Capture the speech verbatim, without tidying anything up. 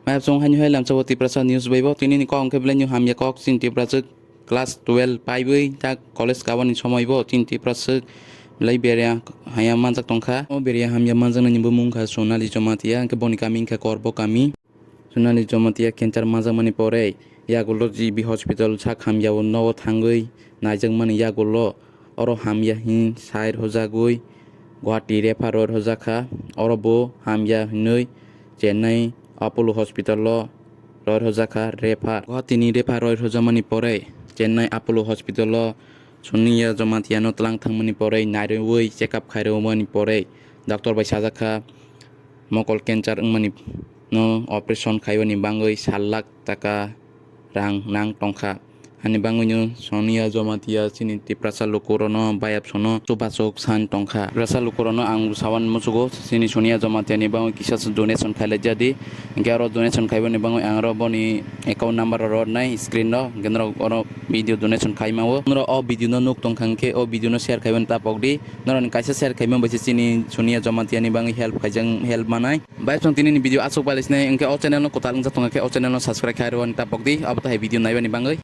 Mayap chong haino hai lamsa bo Tiprasa news bai bo. Tini ni kok hwnkhe belai no hamya kok chini Tiprasa class twelve paiwi tak college kabani somoi bo chini Tiprasa belai beria hamya manjak tongkha. O beria hamya manjaknani bumung kha Sonali Jamatia, hwnkhe boni kami wngkha Korbo kami. Sonali Jamatia cancer manjakmani pore yagulo G B hospital sak hamya o nogo thangwi naijakmani yagulo oro hamya hin sai rwjagwi Guwahati refer roi rwjakha. Oro bo hamya hinwi Chennai Apollo hospital o roi rwjakha refer. Guwahati ni refer roi rwjakmani pore Chennai Apollo hospital o Sonia Jamatia no tlang thangmani pore nairowi check up khairokmani pore doctor bai sajakha mokol cancer wngmani no operation khaibani bangwi sal lakh taka rang nang tongkha. Hani bangwi no Sonia Jamatia chini Tiprasa lukurokno bayap sono chubachuk san tongkha. Tiprasa lukurokno ang sawan muchugo chini Sonia Jamatia ni bangwi kisa se donation khailai jadi. Hwnkhe oro donation khaibani bangwi ang oro boni account number rw nai screen o. Hwnkhe norok oro video donation khaima o. Norok o video no nuk tongkha hwnkhe o video no share khaibani tapok di. Norok ni kaisa share khaima bai se chini Sonia Jamatia ni bangwi help khaijak, help manai. Bai song tini ni video aswk bai lai sinai, hwnkhe o channel no kwtal wngsa tongkha khe o channel no subscribe khai rwani tapok di, abo tahai video naibani bangwi.